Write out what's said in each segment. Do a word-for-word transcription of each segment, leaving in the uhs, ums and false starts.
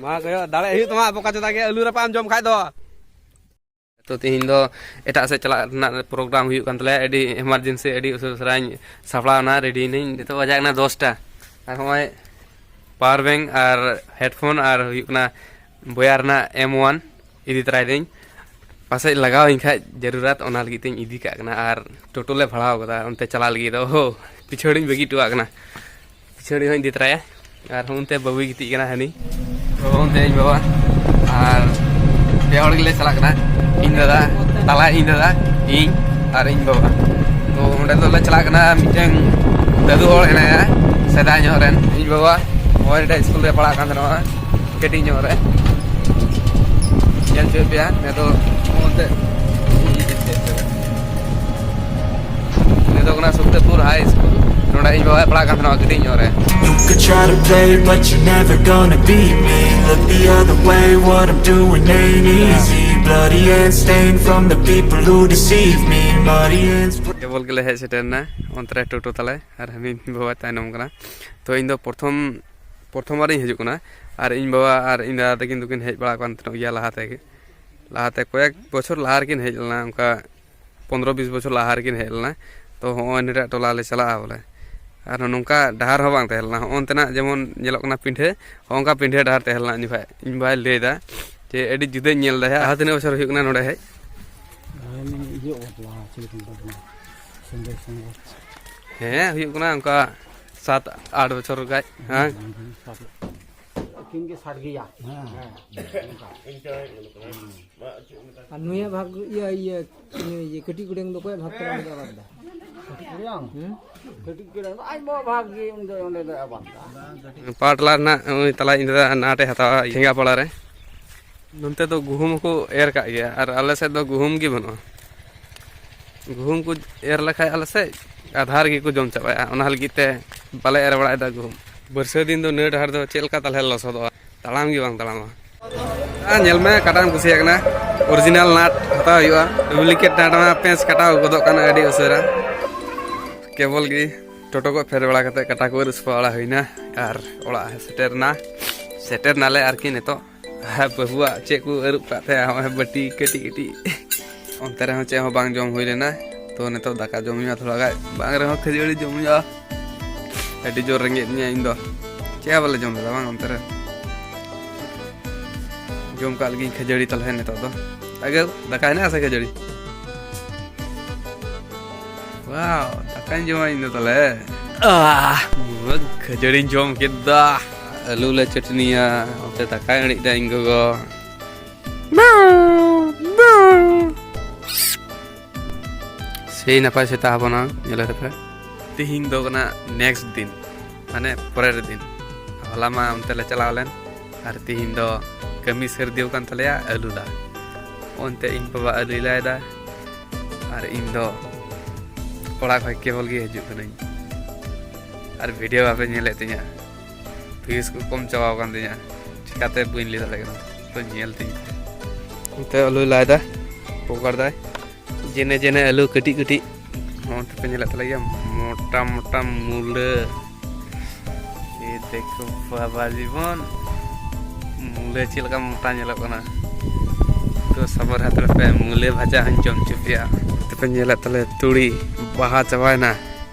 ᱢᱟ ᱠᱚᱭᱚᱜ ᱫᱟᱲᱮ ᱦᱩᱭᱩᱜ ᱛᱟᱢᱟ, ᱵᱚᱠᱟ ᱪᱚᱫᱟ ᱜᱮ, ᱟᱹᱞᱩ ᱨᱟᱯᱟᱜ ᱮᱢ ᱡᱚᱢ ᱠᱷᱟᱡ ᱫᱚ᱾ ᱛᱚ ᱛᱤᱦᱤᱧ ᱫᱚ ᱮᱴᱟᱜ ᱥᱮᱫ ᱪᱟᱞᱟᱜ ᱨᱮᱱᱟᱜ ᱯᱨᱳᱜᱨᱟᱢ ᱦᱩᱭᱩᱜ ᱠᱟᱱ ᱛᱟᱞᱮᱭᱟ, ᱟᱹᱰᱤ ᱮᱢᱟᱨᱡᱮᱱᱥᱤ, ᱟᱹᱰᱤ ᱩᱥᱟᱹᱨᱟ ᱩᱥᱟᱹᱨᱟᱧ ᱥᱟᱯᱲᱟᱣ ᱮᱱᱟ, ᱨᱮᱰᱤ ᱮᱱᱟᱹᱧ᱾ ᱱᱤᱛᱚᱜ ᱵᱟᱡᱟᱜ ᱠᱟᱱᱟ ᱫᱚᱥᱴᱟ, ᱟᱨ ᱦᱚᱸᱜᱼᱚᱭ ᱯᱟᱣᱟᱨ ᱵᱮᱝᱠ ᱟᱨ ᱦᱮᱰᱯᱷᱳᱱ ᱟᱨ ᱦᱩᱭᱩᱜ ᱠᱟᱱᱟ ᱵᱚᱭᱟᱨ ᱨᱮᱱᱟᱜ ᱮᱢ ᱚᱣᱟᱱ ᱤᱫᱤ ᱛᱚᱨᱟᱭ ᱫᱟᱹᱧ᱾ ᱯᱟᱥᱮᱡ ᱞᱟᱜᱟᱣ ᱤᱧ ᱠᱷᱟᱡ ᱡᱟᱹᱨᱩᱨᱟᱛ, ᱚᱱᱟ ᱞᱟᱹᱜᱤᱫ ᱛᱤᱧ ᱤᱫᱤ ᱠᱟᱜ ᱠᱟᱱᱟ᱾ ᱟᱨ ᱴᱳᱴᱳ ᱞᱮ ᱵᱷᱟᱲᱟᱣ ᱠᱟᱫᱟ ᱚᱱᱛᱮ ᱪᱟᱞᱟᱜ ᱞᱟᱹᱜᱤᱫ ᱫᱚ᱾ ᱦᱳ, ᱯᱤᱪᱷᱟᱹᱲᱤᱧ ᱵᱟᱹᱜᱤ ᱦᱚᱴᱚᱣᱟᱜ ᱠᱟᱱᱟ᱾ ᱯᱤᱪᱷᱟᱹᱲᱤ ᱦᱚᱸᱧ ᱤᱫᱤ ᱛᱚᱨᱟᱭᱟ᱾ ᱟᱨ ᱦᱚᱸ ᱚᱱᱛᱮ ᱵᱟᱹᱵᱩᱭ ᱜᱤᱛᱤᱡ ᱠᱟᱱᱟ ᱦᱟᱹᱱᱤ᱾ ᱛᱚ ᱚᱱᱛᱮ ᱤᱧ ᱵᱟᱵᱟ ᱟᱨ ᱯᱮ ᱦᱚᱲ ᱜᱮᱞᱮ ᱪᱟᱞᱟᱜ ᱠᱟᱱᱟ᱾ ᱤᱧ ᱫᱟᱫᱟ, ᱛᱟᱞᱟ ᱤᱧ ᱫᱟᱫᱟ, ᱤᱧ ᱟᱨ ᱤᱧ ᱵᱟᱵᱟ᱾ ᱛᱚ ᱚᱸᱰᱮ ᱫᱚᱞᱮ ᱪᱟᱞᱟᱜ ᱠᱟᱱᱟ ᱢᱤᱫᱴᱮᱱ ᱫᱟᱫᱩ ᱦᱚᱲ ᱦᱮᱱᱟᱭᱟ, ᱥᱮᱫᱟᱭ ᱧᱚᱜ ᱨᱮᱱ᱾ ᱤᱧ ᱵᱟᱵᱟ ᱱᱚᱜᱼᱚᱭ ᱢᱤᱫᱴᱮᱱ ᱥᱠᱩᱞ ᱨᱮ ᱯᱟᱲᱦᱟᱜ ᱠᱟᱱ ᱛᱟᱦᱮᱱᱟ᱾ ᱠᱟᱹᱴᱤᱡ ᱧᱚᱜ ᱨᱮ᱾ ᱧᱮᱞ ᱦᱚᱪᱚᱭᱮᱫ ᱯᱮᱭᱟ, ᱱᱤᱭᱟᱹ ᱫᱚ ᱚᱱᱛᱮ᱾ ᱱᱤᱭᱟᱹ ᱫᱚ ᱠᱟᱱᱟ ᱥᱩᱠᱛᱮᱯᱩᱨ ᱦᱟᱭ ᱥᱠᱩᱞ᱾ ᱱᱚᱰᱮ ᱤᱧ ᱵᱟᱵᱟᱭ ᱯᱟᱲᱦᱟᱜ ᱠᱟᱱ ᱛᱟᱦᱮᱱᱟ ᱠᱟᱹᱴᱤᱡ ᱧᱚᱜ ᱨᱮ᱾ You could try to play, but you're never gonna beat me. Look the other way, what I'm doing ain't easy. Bloody hands stained from the people who deceive me. Muddy hands. ᱠᱮᱵᱚᱞ ᱜᱮᱞᱮ ᱦᱮᱡ ᱥᱮᱴᱮᱨ ᱮᱱᱟ, ᱚᱱᱛᱮ ᱨᱮ ᱴᱳᱴᱳ ᱛᱟᱞᱮ ᱟᱨ ᱦᱟᱹᱱᱤ ᱵᱟᱵᱟ ᱛᱟᱭᱱᱚᱢ ᱠᱟᱱᱟ᱾ ᱛᱚ ᱤᱧ ᱫᱚ ᱯᱨᱚᱛᱷᱚᱢ ᱯᱨᱚᱛᱷᱚᱢ ᱵᱟᱨᱤᱧ ᱦᱤᱡᱩᱜ ᱠᱟᱱᱟ᱾ ᱟᱨ ᱤᱧ ᱵᱟᱵᱟ ᱟᱨ ᱤᱧ ᱫᱟᱫᱟ ᱛᱟᱹᱠᱤᱱ ᱫᱚᱠᱤᱱ ᱦᱮᱡ ᱵᱟᱲᱟ ᱟᱠᱟᱱ ᱛᱟᱦᱮᱱᱚᱜ ᱜᱮᱭᱟ ᱞᱟᱦᱟ ᱛᱮᱜᱮ᱾ ᱞᱟᱦᱟᱛᱮ ᱠᱚᱭᱮᱠ ᱵᱚᱪᱷᱚᱨ ᱞᱟᱦᱟ ᱨᱮᱠᱤᱱ ᱦᱮᱡ ᱞᱮᱱᱟ, ᱚᱱᱠᱟ ᱯᱚᱱᱨᱚ ᱵᱤᱥ ᱵᱚᱪᱷᱚᱨ ᱞᱟᱦᱟ ᱨᱮᱠᱤᱱ ᱦᱮᱡ ᱞᱮᱱᱟ᱾ ᱛᱚ ᱦᱚᱸᱜᱼᱚᱭ ᱱᱤᱭᱟᱹᱴᱟᱜ ᱴᱚᱞᱟ ᱞᱮ ᱪᱟᱞᱟᱜᱼᱟ ᱵᱚᱞᱮ᱾ ᱟᱨ ᱱᱚᱝᱠᱟ ᱰᱟᱦᱟᱨ ᱦᱚᱸ ᱵᱟᱝ ᱛᱟᱦᱮᱸ ᱞᱮᱱᱟ, ᱦᱚᱸᱜᱼᱚ ᱱᱚᱛᱮᱱᱟᱜ ᱡᱮᱢᱚᱱ ᱧᱮᱞᱚᱜ ᱠᱟᱱᱟ ᱯᱤᱸᱰᱷᱟᱹ, ᱦᱚᱸᱜᱼᱚ ᱱᱚᱝᱠᱟ ᱯᱤᱸᱰᱷᱟᱹ ᱰᱟᱦᱟᱨ ᱛᱟᱦᱮᱸ ᱞᱮᱱᱟ ᱩᱱ ᱡᱚᱠᱷᱟᱡ᱾ ᱤᱧ ᱵᱟᱵᱟᱭ ᱞᱟᱹᱭ ᱮᱫᱟ ᱡᱮ ᱟᱹᱰᱤ ᱡᱩᱫᱟᱹᱧ ᱧᱮᱞ ᱮᱫᱟ᱾ ᱞᱟᱦᱟ ᱛᱤᱱᱟᱹᱜ ᱵᱚᱪᱷᱚᱨ ᱦᱩᱭᱩᱜ ᱠᱟᱱᱟ ᱱᱚᱰᱮ ᱦᱮᱡ? ᱤᱭᱟᱹ ᱵᱟᱯᱞᱟ ᱪᱮᱫ ᱠᱚ ᱢᱮᱛᱟᱜ ᱠᱟᱱᱟ? ᱥᱚᱸᱜᱮ ᱥᱚᱸᱜᱮ᱾ ᱦᱮᱸ, ᱦᱩᱭᱩᱜ ᱠᱟᱱᱟ ᱚᱱᱠᱟ ᱥᱟᱛ ᱟᱴ ᱵᱚᱪᱷᱚᱨ ᱜᱟᱡ᱾ ᱦᱮᱸ᱾ ᱟᱹᱠᱤᱱ ᱜᱮ ᱥᱟᱰᱜᱮᱭᱟ᱾ ᱦᱮᱸ᱾ ᱟᱨ ᱱᱩᱭᱟᱜ ᱵᱷᱟᱜᱽ, ᱤᱭᱟᱹ, ᱤᱭᱟᱹ, ᱤᱭᱟᱹ, ᱠᱟᱹᱴᱤᱡ ᱜᱩᱰᱟᱹᱝ ᱫᱚ ᱚᱠᱚᱭᱟᱜ ᱵᱷᱟᱜᱽ ᱠᱟᱱᱟ ᱩᱱᱤ ᱫᱚ ᱟᱵᱟᱫ ᱫᱟ? ᱠᱟᱹᱴᱤᱡ ᱜᱩᱰᱟᱹᱝ? ᱦᱩᱸ? ᱠᱟᱹᱴᱤᱡ ᱜᱩᱰᱟᱹᱝ ᱫᱚ ᱟᱡ ᱵᱟᱵᱟ ᱵᱷᱟᱜᱽ ᱜᱮ ᱩᱱᱤ ᱫᱚ ᱚᱸᱰᱮ ᱫᱚ ᱟᱵᱟᱫ ᱫᱟ᱾ ᱯᱟᱴᱞᱟ ᱨᱮᱱᱟᱜ ᱩᱱᱤ ᱛᱟᱞᱟ ᱤᱧ ᱫᱟᱫᱟ ᱱᱟᱴᱮ ᱦᱟᱛᱟᱣᱟ ᱠᱷᱮᱸᱜᱟ ᱯᱟᱲᱟ ᱨᱮ᱾ ᱱᱚᱱᱛᱮ ᱫᱚ ᱜᱩᱦᱩᱢ ᱦᱚᱸᱠᱚ ᱮᱨ ᱠᱟᱜ ᱜᱮᱭᱟ, ᱟᱨ ᱟᱞᱮ ᱥᱮᱫ ᱫᱚ ᱜᱩᱦᱩᱢ ᱜᱮ ᱵᱟᱹᱱᱩᱜᱼᱟ᱾ ᱜᱩᱦᱩᱢ ᱠᱚ ᱮᱨ ᱞᱮᱠᱷᱟᱡ ᱟᱞᱮ ᱥᱮᱫ ᱟᱫᱷᱟ ᱨᱮᱜᱮ ᱠᱚ ᱡᱚᱢ ᱪᱟᱵᱟᱭᱟ, ᱚᱱᱟ ᱞᱟᱹᱜᱤᱫ ᱛᱮ ᱵᱟᱞᱮ ᱮᱨ ᱵᱟᱲᱟᱭᱮᱫᱟ ᱜᱩᱦᱩᱢ᱾ ᱵᱟᱹᱨᱥᱟᱹ ᱫᱤᱱ ᱫᱚ ᱱᱟᱹ ᱰᱟᱦᱟᱨ ᱫᱚ ᱪᱮᱫ ᱞᱮᱠᱟ ᱛᱟᱦᱞᱮ ᱞᱚᱥᱚᱫᱚᱜᱼᱟ, ᱛᱟᱲᱟᱢ ᱜᱮ ᱵᱟᱝ ᱛᱟᱲᱟᱢᱚᱜᱼᱟ᱾ ᱟᱨ ᱧᱮᱞ ᱢᱮ, ᱚᱠᱟᱴᱟᱜ ᱮᱢ ᱠᱩᱥᱤᱭᱟᱜ ᱠᱟᱱᱟ, ᱚᱨᱤᱡᱤᱱᱟᱞ ᱱᱟᱴ ᱦᱟᱛᱟᱣ ᱦᱩᱭᱩᱜᱼᱟ, ᱰᱩᱯᱞᱤᱠᱮᱴ ᱱᱟᱴ ᱢᱟ ᱯᱮᱸᱪ ᱠᱟᱴᱟᱣ ᱜᱚᱫᱚᱜ ᱠᱟᱱᱟ ᱟᱹᱰᱤ ᱩᱥᱟᱹᱨᱟ᱾ ᱠᱮᱵᱚᱞ ᱜᱮ ᱴᱳᱴᱳ ᱠᱚ ᱯᱷᱮᱰ ᱵᱟᱲᱟ ᱠᱟᱛᱮ ᱠᱟᱴᱟ ᱠᱚ ᱟᱹᱨᱩᱵ ᱥᱟᱯᱷᱟ ᱵᱟᱲᱟ ᱦᱩᱭᱱᱟ ᱟᱨ ᱚᱲᱟᱜ ᱥᱮᱴᱮᱨ ᱮᱱᱟ᱾ ᱥᱮᱴᱮᱨ ᱱᱟᱞᱮ ᱟᱨᱠᱤ ᱱᱤᱛᱚᱜ᱾ ᱟᱨ ᱵᱟᱹᱵᱩᱣᱟᱜ ᱪᱮᱫ ᱠᱚ ᱟᱹᱨᱩᱵ ᱠᱟᱜ ᱛᱟᱦᱮᱸᱜᱼᱟ, ᱦᱚᱸᱜᱼᱚᱭ ᱵᱟᱹᱴᱤ ᱠᱟᱹᱴᱤᱡ ᱠᱟᱹᱴᱤᱡ᱾ ᱚᱱᱛᱮ ᱨᱮᱦᱚᱸ ᱪᱮᱫ ᱦᱚᱸ ᱵᱟᱝ ᱡᱚᱢ ᱦᱩᱭ ᱞᱮᱱᱟ᱾ ᱛᱚ ᱱᱤᱛᱚᱜ ᱫᱟᱠᱟ ᱡᱚᱢ ᱦᱩᱭᱩᱜᱼᱟ ᱛᱷᱚᱲᱟ ᱜᱟᱱ, ᱵᱟᱝ ᱨᱮᱦᱚᱸ ᱠᱷᱟᱹᱡᱟᱹᱲᱤ ᱡᱚᱢ ᱦᱩᱭᱩᱜᱼᱟ᱾ ᱟᱹᱰᱤ ᱡᱳᱨ ᱨᱮᱸᱜᱮᱡ ᱤᱧᱟᱹ ᱤᱧ ᱫᱚ᱾ ᱪᱮᱫ ᱦᱚᱸ ᱵᱟᱞᱮ ᱡᱚᱢ ᱞᱮᱫᱟ ᱵᱟᱝ ᱚᱱᱛᱮ ᱨᱮ᱾ ᱡᱚᱢ ᱠᱟᱜ ᱞᱟᱹᱜᱤᱫ ᱠᱷᱟᱹᱡᱟᱹᱲᱤ ᱛᱟᱞᱦᱮ ᱱᱤᱛᱚᱜ ᱫᱚ᱾ ᱟᱜᱮ ᱫᱟᱠᱟ ᱦᱮᱱᱟᱜᱼᱟ ᱥᱮ ᱠᱷᱟᱹᱡᱟᱹᱲᱤ? ᱣᱟᱣ, ᱫᱟᱠᱟᱧ ᱡᱚᱢᱟ ᱤᱧ ᱫᱚ ᱛᱟᱦᱞᱮ᱾ ᱟᱦ, ᱠᱷᱟᱹᱡᱟᱹᱲᱤᱧ ᱡᱚᱢ ᱠᱮᱫᱟ᱾ ᱟᱹᱞᱩ ᱞᱮ ᱪᱟᱹᱴᱱᱤᱭᱟ, ᱚᱱᱛᱮ ᱫᱟᱠᱟᱭ ᱟᱹᱬᱤᱡ ᱫᱟ ᱤᱧ ᱜᱚᱜᱚ᱾ ᱥᱮᱭ ᱱᱟᱯᱟᱭ ᱥᱮᱛᱟ ᱦᱚᱯᱚᱱᱟ, ᱧᱮᱞᱮ ᱛᱟᱯᱮ᱾ ᱛᱤᱦᱤᱧ ᱫᱚ ᱠᱟᱱᱟ next ᱫᱤᱱ, ᱢᱟᱱᱮ ᱯᱚᱨᱮᱨ ᱫᱤᱱ᱾ ᱦᱚᱞᱟ ᱢᱟ ᱚᱱᱛᱮ ᱞᱮ ᱪᱟᱞᱟᱣ ᱞᱮᱱ, ᱟᱨ ᱛᱤᱦᱤᱧ ᱫᱚ ᱠᱟᱹᱢᱤ ᱥᱟᱹᱨᱫᱤ ᱟᱠᱟᱱ ᱛᱟᱞᱮᱭᱟ ᱟᱹᱞᱩ ᱞᱟ᱾ ᱚᱱᱛᱮ ᱤᱧ ᱵᱟᱵᱟ ᱟᱹᱞᱩᱭ ᱞᱟᱭ ᱫᱟ, ᱟᱨ ᱤᱧ ᱫᱚ ᱚᱲᱟᱜ ᱠᱷᱚᱡ ᱠᱮᱵᱚᱞ ᱜᱮ ᱦᱤᱡᱩᱜ ᱠᱟᱹᱱᱟᱹᱧ, ᱟᱨ video ᱵᱟᱯᱮ ᱧᱮᱞᱮᱫ ᱛᱤᱧᱟ, views ᱠᱚ ᱠᱚᱢ ᱪᱟᱵᱟᱣ ᱟᱠᱟᱱ ᱛᱤᱧᱟ, ᱪᱤᱠᱟᱛᱮ ᱵᱟᱹᱧ ᱞᱟᱹᱭ ᱫᱟᱲᱮᱭᱟᱜ ᱠᱟᱱᱟ᱾ ᱛᱚ ᱧᱮᱞ ᱛᱤᱧ ᱯᱮ᱾ ᱚᱱᱛᱮ ᱟᱹᱞᱩᱭ ᱞᱟᱭ ᱫᱟ, ᱯᱚᱠᱟᱲ ᱫᱟᱭ, ᱡᱮᱱᱮ ᱡᱮᱱᱮ ᱟᱹᱞᱩ ᱠᱟᱹᱴᱤᱡ ᱠᱟᱹᱴᱤᱡ᱾ ᱦᱚᱸ, ᱚᱱᱛᱮ ᱯᱮ ᱧᱮᱞᱮᱫ ᱛᱟᱞᱮ ᱜᱮᱭᱟ, ᱢᱚᱴᱟ ᱢᱚᱴᱟ ᱢᱩᱞᱟᱹ᱾ ᱮ ᱫᱮᱠᱷᱚ ᱵᱟᱵᱟ ᱡᱤᱵᱚᱱ, ᱢᱩᱞᱟᱹ ᱪᱮᱫ ᱞᱮᱠᱟ ᱢᱚᱴᱟ ᱧᱮᱞᱚᱜ ᱠᱟᱱᱟ᱾ ᱛᱚ ᱥᱟᱵᱚᱨ ᱦᱟᱛᱟᱲ ᱯᱮ, ᱢᱩᱞᱟᱹ ᱵᱷᱟᱡᱟ ᱦᱚᱸᱧ ᱡᱚᱢ ᱦᱚᱪᱚ ᱯᱮᱭᱟ᱾ ᱚᱱᱛᱮ ᱯᱮ ᱧᱮᱞᱮᱫ ᱛᱟᱞᱮ ᱛᱩᱲᱤ ᱵᱟᱦᱟ ᱪᱟᱵᱟᱭᱮᱱᱟ,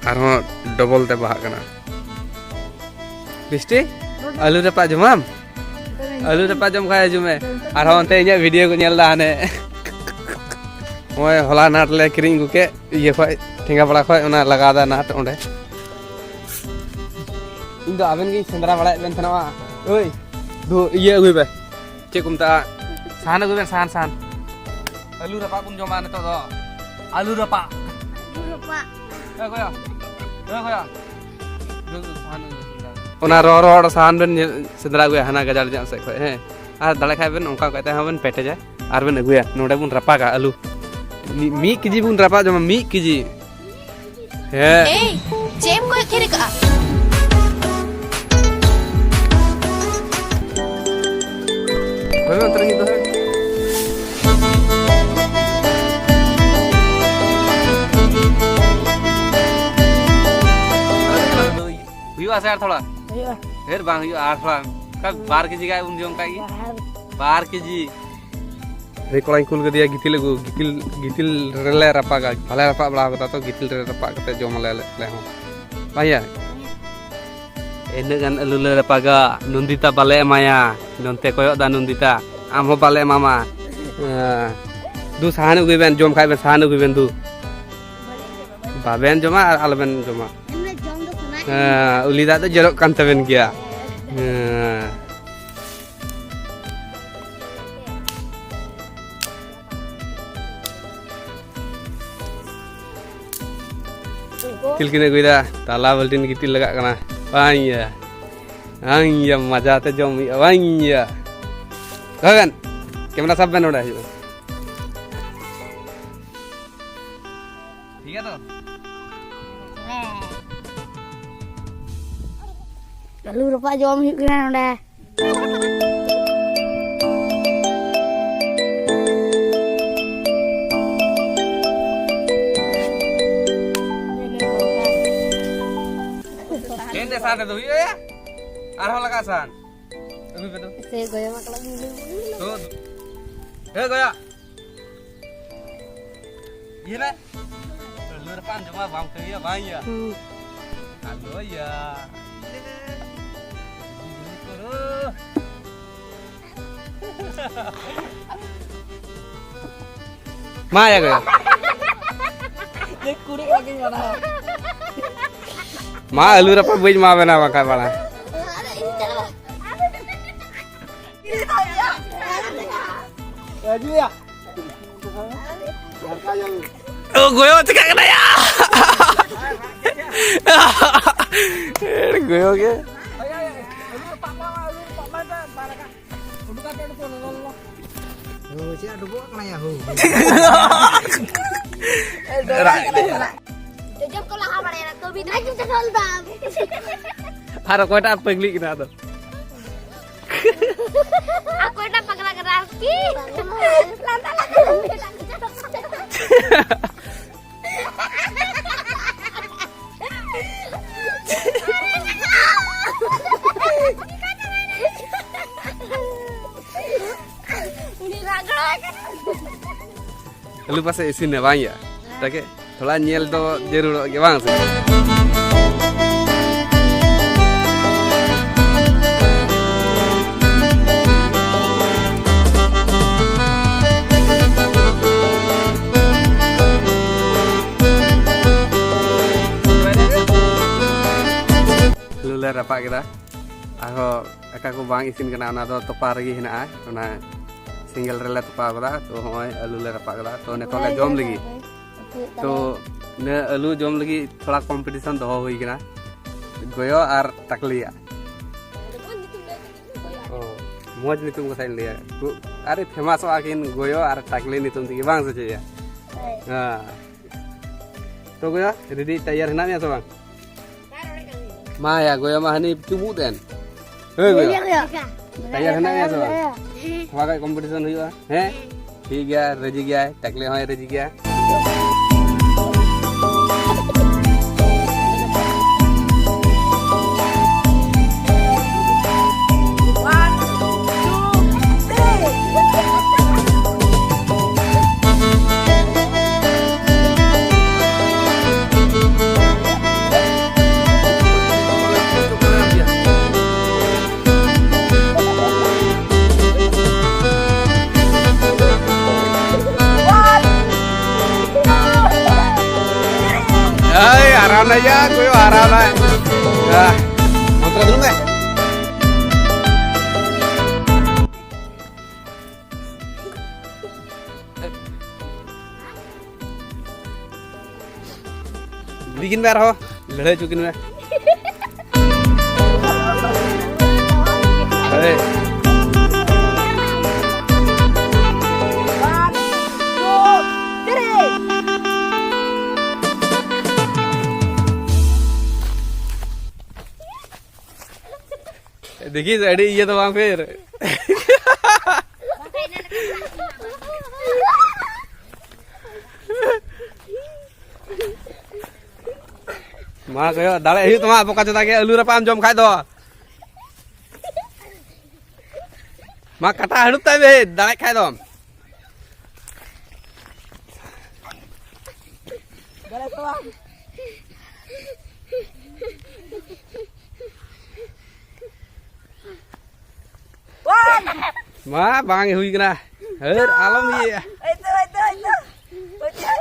ᱟᱨᱦᱚᱸ double ᱛᱮ ᱵᱟᱦᱟᱜ ᱠᱟᱱᱟ᱾ ᱵᱤᱥᱴᱤ, ᱟᱹᱞᱩ ᱨᱟᱯᱟᱜ ᱡᱚᱢᱟᱢ? ᱟᱹᱞᱩ ᱨᱟᱯᱟᱜ ᱡᱚᱢ ᱠᱷᱟᱡ ᱦᱤᱡᱩᱜ ᱢᱮ᱾ ᱟᱨᱦᱚᱸ ᱚᱱᱛᱮ ᱤᱧᱟᱹᱜ video ᱠᱚ ᱧᱮᱞ ᱫᱟ ᱦᱟᱱᱮ᱾ ᱱᱚᱜᱼᱚᱭ ᱦᱚᱞᱟ ᱱᱟᱴ ᱞᱮ ᱠᱤᱨᱤᱧ ᱟᱹᱜᱩ ᱠᱮᱫ ᱤᱭᱟᱹ ᱠᱷᱚᱡ, ᱴᱷᱮᱸᱜᱟᱯᱟᱲᱟ ᱠᱷᱚᱡ, ᱚᱱᱟ ᱞᱟᱜᱟᱣ ᱫᱟ ᱱᱟᱴ ᱚᱸᱰᱮ᱾ ᱤᱧ ᱫᱚ ᱟᱵᱮᱱ ᱜᱤᱧ ᱥᱮᱸᱫᱽᱨᱟ ᱵᱟᱲᱟᱭᱮᱫ ᱵᱮᱱ ᱛᱟᱦᱮᱱᱟ᱾ ᱳᱭ, ᱫᱩ, ᱤᱭᱟᱹ ᱟᱹᱜᱩᱭ ᱵᱮ, ᱪᱮᱫ ᱠᱚ ᱢᱮᱛᱟᱜᱼᱟ, ᱥᱟᱦᱟᱱ ᱟᱹᱜᱩᱭ ᱵᱮᱱ, ᱥᱟᱦᱟᱱ, ᱥᱟᱦᱟᱱ᱾ ᱟᱹᱞᱩ ᱨᱟᱯᱟᱜ ᱵᱚᱱ ᱡᱚᱢᱟ ᱱᱤᱛᱚᱜ ᱫᱚ᱾ ᱟᱹᱞᱩ ᱨᱟᱯᱟᱜ᱾ ᱟᱹᱞᱩ ᱨᱟᱯᱟᱜ᱾ ᱮ ᱜᱚᱭᱟ, ᱮ ᱜᱚᱭᱟ᱾ ᱫᱩ, ᱫᱩ, ᱥᱟᱦᱟᱱ ᱟᱹᱜᱩᱭ ᱵᱮᱱ, ᱥᱮᱸᱫᱽᱨᱟ ᱟᱹᱜᱩᱭ ᱵᱮᱱ᱾ ᱚᱱᱟ ᱨᱚᱦᱚᱲ ᱨᱚᱦᱚᱲ ᱥᱟᱦᱟᱱ ᱵᱮᱱ ᱧᱮᱞ, ᱥᱮᱸᱫᱽᱨᱟ ᱟᱹᱜᱩᱭᱟ ᱦᱟᱱᱟ ᱜᱟᱡᱟᱲ ᱧᱚᱜ ᱥᱮᱫ ᱠᱷᱚᱡ, ᱦᱮᱸ᱾ ᱟᱨ ᱫᱟᱲᱮ ᱠᱷᱟᱡ ᱵᱮᱱ ᱚᱱᱠᱟ ᱠᱟᱛᱮ ᱦᱚᱸ ᱵᱮᱱ ᱯᱮᱴᱮᱡᱟ ᱟᱨ ᱵᱮᱱ ᱟᱹᱜᱩᱭᱟ᱾ ᱱᱚᱰᱮ ᱵᱚᱱ ᱨᱟᱯᱟᱜᱟ ᱟᱹᱞᱩ᱾ ᱢᱤ-, ᱢᱤᱫ ᱠᱮᱡᱤ ᱵᱚᱱ ᱨᱟᱯᱟᱜ ᱡᱚᱢᱟ, ᱢᱤᱫ ᱠᱮᱡᱤ᱾ ᱦᱮᱸ᱾ ᱮᱭ, ᱪᱮᱫ ᱮᱢ ᱠᱚᱭᱚᱜ ᱛᱷᱤᱨ ᱟᱠᱟᱜᱼᱟ? ᱦᱳᱭ, ᱚᱱᱛᱮ ᱨᱮᱜᱮ ᱫᱚᱦᱚᱭ᱾ ᱦᱩᱭᱩᱜᱼᱟ ᱥᱮ ᱟᱨ ᱛᱷᱚᱲᱟ? ᱦᱩᱭᱩᱜᱼᱟ᱾ ᱰᱷᱮᱨ ᱵᱟᱝ ᱦᱩᱭᱩᱜᱼᱟ, ᱟᱨ ᱛᱷᱚᱲᱟ᱾ ᱵᱟᱨ ᱠᱮᱡᱤ ᱜᱟᱱ ᱵᱚᱱ ᱡᱚᱢ ᱠᱟᱜ ᱜᱮ᱾ ᱵᱟᱨ ᱠᱮᱡᱤ᱾ ᱨᱮ ᱠᱚᱲᱟᱧ ᱠᱩᱞ ᱠᱟᱫᱮᱭᱟ ᱜᱤᱛᱤᱞ ᱟᱹᱜᱩ, ᱜᱤᱛᱤᱞ, ᱜᱤᱛᱤᱞ ᱨᱮᱞᱮ ᱨᱟᱯᱟᱜᱟ᱾ ᱵᱟᱞᱮ ᱨᱟᱯᱟᱜ ᱵᱟᱲᱟ ᱠᱟᱫᱟ ᱛᱚ, ᱜᱤᱛᱤᱞ ᱨᱮ ᱨᱟᱯᱟᱜ ᱠᱟᱛᱮ ᱡᱚᱢ ᱟᱞᱮ ᱟᱞᱮ ᱦᱚᱸ᱾ ᱵᱟᱝᱭᱟ? ᱤᱱᱟᱹᱜ ᱜᱟᱱ ᱟᱹᱞᱩ ᱞᱮ ᱨᱟᱯᱟᱜᱟ, ᱱᱚᱱᱫᱤᱛᱟ ᱵᱟᱞᱮ ᱮᱢᱟᱭᱟ᱾ ᱱᱚᱱᱛᱮ ᱠᱚᱭᱚᱜ ᱫᱟ ᱱᱚᱱᱫᱤᱛᱟ, ᱟᱢ ᱦᱚᱸ ᱵᱟᱞᱮ ᱮᱢᱟᱢᱟ᱾ ᱦᱮᱸ᱾ ᱫᱩ ᱥᱟᱦᱟᱱ ᱟᱹᱜᱩᱭ ᱵᱮᱱ, ᱡᱚᱢ ᱠᱷᱟᱡ ᱵᱮᱱ ᱥᱟᱦᱟᱱ ᱟᱹᱜᱩᱭ ᱵᱮᱱ ᱫᱩ᱾ ᱵᱟᱵᱮᱱ ᱡᱚᱢᱟ ᱟᱨ ᱟᱞᱚᱵᱮᱱ ᱡᱚᱢᱟ᱾ ᱮᱢᱱᱤ ᱡᱚᱢ ᱫᱚ ᱥᱟᱱᱟ ᱠᱟᱱᱟ᱾ ᱦᱮᱸ, ᱩᱞᱤ ᱫᱟᱜ ᱫᱚ ᱡᱚᱨᱚᱜ ᱠᱟᱱ ᱛᱟᱵᱮᱱ ᱜᱮᱭᱟ᱾ ᱦᱮᱸ᱾ ᱜᱤᱛᱤᱞ ᱠᱤᱱ ᱟᱹᱜᱩᱭᱮᱫᱟ, ᱛᱟᱞᱟ ᱵᱟᱹᱞᱴᱤᱱ ᱜᱤᱛᱤᱞ ᱞᱟᱜᱟᱜ ᱠᱟᱱᱟ᱾ ᱵᱟᱝ ᱭᱟ, ᱵᱟᱝ ᱭᱟ, ᱢᱟᱡᱟ ᱛᱮ ᱡᱚᱢ ᱦᱩᱭᱩᱜᱼᱟ᱾ ᱵᱟᱝ ᱭᱟ, ᱫᱚᱦᱚᱭ ᱵᱮᱱ, ᱠᱮᱢᱮᱨᱟ ᱥᱟᱵ ᱵᱮᱱ, ᱱᱚᱰᱮ ᱦᱤᱡᱩᱜ ᱵᱮᱱ᱾ ᱴᱷᱤᱠ ᱜᱮᱭᱟ ᱛᱚ? ᱟᱹᱞᱩ ᱨᱟᱯᱟᱜ ᱡᱚᱢ ᱦᱩᱭᱩᱜ ᱠᱟᱱᱟ ᱱᱚᱰᱮ᱾ ᱪᱮᱫ ᱮ ᱥᱟᱦᱟᱱ ᱛᱮᱫᱚ ᱦᱩᱭᱩᱜᱼᱟ ᱭᱟ? ᱟᱨᱦᱚᱸ ᱞᱟᱜᱟᱜ ᱥᱟᱦᱟᱱ᱾ ᱟᱹᱜᱩᱭ ᱯᱮ ᱫᱚ᱾ ᱥᱮ ᱜᱚᱭᱟ ᱢᱟ ᱠᱟᱞᱟ ᱵᱤᱞᱤ᱾ ᱛᱚ, ᱦᱮ ᱜᱚᱭᱟ᱾ ᱤᱭᱟᱹ ᱨᱮ᱾ ᱞᱩᱨ ᱯᱟᱱ ᱡᱚᱢᱟ ᱵᱟᱝ ᱠᱟᱹᱢᱤᱭᱟ, ᱵᱟᱝ ᱤᱭᱟᱹ᱾ ᱦᱩᱸ᱾ ᱟᱫᱚ ᱤᱭᱟᱹ᱾ ᱢᱟ ᱭᱟ ᱜᱚᱭᱟ᱾ ᱫᱮᱠ ᱠᱩᱲᱤ ᱞᱟᱹᱜᱤᱫ ᱢᱟᱱᱟ᱾ ᱢᱟ ᱟᱹᱞᱩ ᱨᱟᱯᱟᱜ ᱵᱟᱹᱧ ᱮᱢᱟ ᱵᱮᱱᱟ ᱵᱟᱠᱷᱟᱡ ᱵᱟᱲᱟ᱾ ᱟᱹᱜᱩᱭᱟ᱾ ᱚ, ᱜᱚᱭᱚ ᱪᱤᱠᱟᱹᱜ ᱠᱟᱱᱟ ᱭᱟ? ᱜᱚᱭᱚ ᱜᱮ᱾ ᱦᱳ, ᱪᱮᱫ ᱰᱚᱵᱚᱜ ᱠᱟᱱᱟ ᱭᱟ, ᱦᱳ? ᱡᱚᱡᱚᱢ ᱠᱚ ᱞᱟᱦᱟ ᱵᱟᱲᱟᱭᱟ, ᱛᱚᱵᱮ ᱫᱚ ᱟᱡ ᱪᱮᱫ ᱚᱞ ᱫᱟ? ᱟᱨ ᱚᱠᱚᱭᱴᱟᱜ ᱯᱟᱹᱜᱽᱞᱤᱜ ᱠᱟᱱᱟ ᱟᱫᱚ? ᱚᱠᱚᱭᱴᱟᱜ ᱯᱟᱜᱽᱞᱟ ᱠᱟᱱᱟ ᱟᱨᱠᱤ? ᱞᱟᱸᱫᱟ, ᱞᱟᱸᱫᱟ, ᱞᱟᱸᱫᱟ᱾ ᱟᱹᱞᱩ ᱯᱟᱥᱮ ᱤᱥᱤᱱ ᱱᱟ ᱵᱟᱝ ᱭᱟ? ᱛᱟᱠᱮ ᱛᱷᱚᱲᱟ ᱧᱮᱞ ᱫᱚ ᱡᱟᱹᱨᱩᱲᱚᱜ ᱜᱮ ᱵᱟᱝ ᱥᱮ? ᱟᱹᱞᱩ ᱞᱮ ᱨᱟᱯᱟᱜ ᱠᱮᱫᱟ᱾ ᱟᱨᱦᱚᱸ ᱟᱠᱟ ᱠᱚ ᱵᱟᱝ ᱤᱥᱤᱱ ᱠᱟᱱᱟ, ᱚᱱᱟ ᱫᱚ ᱛᱚᱯᱟ ᱨᱮᱜᱮ ᱦᱮᱱᱟᱜᱼᱟ, ᱚᱱᱟ ᱥᱮᱸᱜᱮᱞ ᱨᱮᱞᱮ ᱛᱚᱯᱟ ᱠᱟᱫᱟ᱾ ᱛᱚ ᱦᱚᱸᱜᱼᱚᱭ ᱟᱹᱞᱩ ᱞᱮ ᱨᱟᱯᱟᱜ ᱠᱟᱫᱟ, ᱛᱚ ᱱᱤᱛᱚᱜ ᱞᱮ ᱡᱚᱢ ᱞᱟᱹᱜᱤᱫ᱾ ᱛᱚ ᱱᱤᱭᱟᱹ ᱟᱹᱞᱩ ᱡᱚᱢ ᱞᱟᱹᱜᱤᱫ ᱛᱷᱚᱲᱟ ᱠᱚᱢᱯᱤᱴᱤᱥᱚᱱ ᱫᱚᱦᱚ ᱦᱩᱭ ᱠᱟᱱᱟ, ᱜᱚᱭᱚ ᱟᱨ ᱴᱟᱠᱞᱤᱭᱟᱜ᱾ ᱚ, ᱢᱚᱡᱽ ᱧᱩᱛᱩᱢ ᱠᱟᱛᱷᱟᱧ ᱞᱟᱹᱭᱟ᱾ ᱠᱩ-, ᱟᱨᱮ ᱯᱷᱮᱢᱟᱥᱚᱜᱼᱟ ᱠᱤᱱ ᱜᱚᱭᱚ ᱟᱨ ᱴᱟᱠᱞᱤ ᱧᱩᱛᱩᱢ ᱛᱮᱜᱮ, ᱵᱟᱝ ᱥᱮ ᱪᱮᱫ ᱭᱟ? ᱦᱮᱸ᱾ ᱛᱚ ᱜᱚᱭᱚ, ᱨᱮᱰᱤ ᱛᱮᱭᱟᱨ ᱦᱮᱱᱟᱜ ᱢᱮᱭᱟ ᱥᱮ ᱵᱟᱝ? ᱢᱟ ᱭᱟ, ᱜᱚᱭᱚ ᱢᱟ ᱦᱟᱹᱱᱤ ᱪᱩᱢᱩᱫ ᱮᱱ᱾ ᱦᱮᱸ ᱜᱚᱭᱚ᱾ ᱛᱮᱭᱟᱨ ᱦᱮᱱᱟᱜ ᱢᱮᱭᱟ ᱥᱮ ᱵᱟᱝ? ᱛᱷᱚᱲᱟ ᱜᱟᱱ ᱠᱚᱢᱯᱤᱴᱤᱥᱚᱱ ᱦᱩᱭᱩᱜᱼᱟ᱾ ᱦᱮᱸ? ᱴᱷᱤᱠ ᱜᱮᱭᱟ, ᱨᱟᱹᱡᱤ ᱜᱮᱭᱟᱭ, ᱴᱟᱠᱞᱤ ᱦᱚᱸᱭ ᱨᱟᱹᱡᱤ ᱜᱮᱭᱟ᱾ ᱮᱭ, ᱟᱨᱟᱢ ᱞᱟᱭᱟ, ᱠᱚᱭᱚ ᱟᱨᱟᱢ ᱞᱟᱭ᱾ ᱭᱟ, ᱢᱚᱱᱛᱨᱚ ᱫᱩᱲᱩᱵ ᱢᱮ᱾ ᱵᱤᱜᱤᱱ ᱢᱮ ᱟᱨᱦᱚᱸ, ᱞᱟᱹᱲᱦᱟᱹᱭ ᱦᱚᱪᱚ ᱠᱤᱱ ᱢᱮ᱾ ᱦᱳᱭ᱾ ᱫᱮᱠᱷᱤ, ᱟᱹᱰᱤ ᱤᱭᱟᱹ ᱫᱚ ᱵᱟᱝ ᱯᱷᱮᱨ᱾ ᱢᱟ ᱠᱚᱭᱚᱜ ᱫᱟᱲᱮ ᱦᱩᱭᱩᱜ ᱛᱟᱢᱟ, ᱵᱚᱠᱟ ᱪᱚᱫᱟ ᱜᱮ, ᱟᱹᱞᱩ ᱨᱟᱯᱟᱜ ᱮᱢ ᱡᱚᱢ ᱠᱷᱟᱡ ᱫᱚ᱾ ᱢᱟ ᱠᱟᱴᱟ ᱦᱟᱹᱲᱩᱵ ᱛᱟᱭ ᱢᱮ, ᱫᱟᱲᱮᱜ ᱠᱷᱟᱡ ᱫᱚᱢ᱾ ᱢᱟ ᱵᱟᱝ ᱦᱩᱭ ᱠᱟᱱᱟ᱾ ᱦᱟᱹᱨ ᱟᱞᱚᱢ ᱤᱭᱟᱹᱭᱟ᱾ ᱦᱳᱭᱛᱳ, ᱦᱳᱭᱛᱳ, ᱦᱳᱭᱛᱳ᱾ ᱦᱳᱭᱛᱳ᱾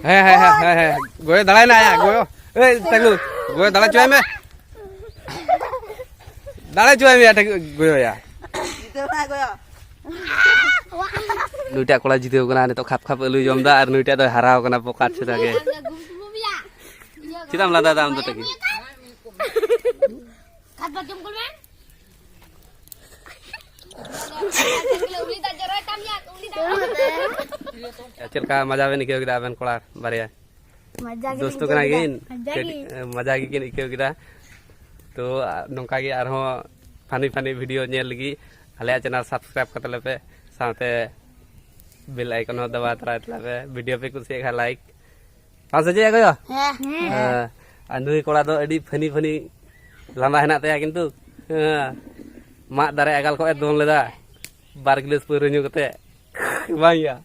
ᱦᱮᱸ, ᱦᱮᱸ, ᱦᱮᱸ, ᱦᱮᱸ, ᱦᱮᱸ᱾ ᱜᱚᱭᱚ ᱫᱟᱲᱟᱭ ᱱᱟ ᱭᱟ, ᱜᱚᱭᱚ᱾ ᱮᱭ, ᱛᱟᱹᱜᱩ᱾ ᱜᱚᱭᱚ ᱫᱟᱲᱟ ᱦᱚᱪᱚᱭ ᱢᱮ᱾ ᱫᱟᱲᱟ ᱦᱚᱪᱚᱭ ᱢᱮ, ᱴᱷᱤᱠ ᱜᱚᱭᱚ ᱭᱟ᱾ ᱱᱩᱭᱴᱟᱜ ᱠᱚᱲᱟ ᱡᱤᱛᱟᱹᱣ ᱠᱟᱱᱟ, ᱱᱤᱛᱚᱜ ᱠᱷᱟᱯ ᱠᱷᱟᱯ ᱟᱹᱞᱩ ᱡᱚᱢ ᱫᱟ, ᱟᱨ ᱱᱩᱭᱴᱟᱜ ᱫᱚᱭ ᱦᱟᱨᱟᱣ ᱠᱟᱱᱟ ᱯᱚᱠᱟᱴ ᱥᱮᱫᱟ ᱜᱮ᱾ ᱪᱮᱫᱟᱜ ᱮᱢ ᱞᱟᱸᱫᱟᱭ ᱫᱟ ᱟᱢ ᱫᱚ ᱴᱟᱹᱠᱤ? ᱪᱮᱫ ᱞᱮᱠᱟ ᱢᱟᱡᱟ ᱵᱮᱱ ᱟᱹᱭᱠᱟᱹᱣ ᱠᱮᱫᱟ ᱟᱵᱮᱱ ᱠᱚᱲᱟ ᱵᱟᱨᱭᱟ? ᱢᱟᱡᱟ ᱜᱮᱞᱤᱧ ᱫᱳᱥᱛᱚ ᱟᱹᱭᱠᱟᱹᱣ ᱠᱟᱱᱟ ᱠᱮᱫᱟ᱾ ᱠᱤᱱ, ᱢᱟᱡᱟ ᱜᱮ᱾ ᱠᱟᱹᱴᱤᱡ, ᱢᱟᱡᱟ ᱜᱮᱠᱤᱱ ᱟᱹᱭᱠᱟᱹᱣ ᱠᱮᱫᱟ᱾ ᱛᱚ, ᱟ, ᱱᱚᱝᱠᱟ ᱜᱮ ᱟᱨᱦᱚᱸ funny funny video ᱧᱮᱞ ᱞᱟᱹᱜᱤᱫ ᱟᱞᱮᱭᱟᱜ channel subscribe ᱠᱟᱛᱮ ᱞᱮᱯᱮ, ᱥᱟᱶᱛᱮ bell icon ᱦᱚᱸ ᱫᱟᱵᱟᱣ ᱛᱚᱨᱟᱭ ᱛᱟᱞᱮ ᱯᱮ᱾ Video ᱯᱮ ᱠᱩᱥᱤᱭᱟᱜ ᱠᱷᱟᱱ like᱾ ᱵᱟᱝ ᱥᱮ ᱪᱮᱫ ᱜᱚᱭᱚ? ᱦᱮᱸ᱾ ᱦᱮᱸ᱾ ᱟᱨ ᱱᱩᱭ ᱠᱚᱲᱟ ᱫᱚ ᱟᱹᱰᱤ funny funny ᱞᱟᱸᱫᱟ ᱦᱮᱱᱟᱜ ᱛᱟᱭᱟ ᱠᱤᱱᱛᱩ᱾ ᱦᱮᱸ᱾ ᱢᱟᱫ ᱫᱟᱨᱮ ᱟᱜᱟᱞ ᱠᱷᱚᱱ ᱮ ᱫᱚᱱ ᱞᱮᱫᱟ᱾ ᱵᱟᱨ ᱜᱤᱞᱟᱹᱥ ᱯᱟᱹᱣᱨᱟᱹ ᱧᱩ ᱠᱟᱛᱮ᱾ ᱵᱟᱝ ᱭᱟ?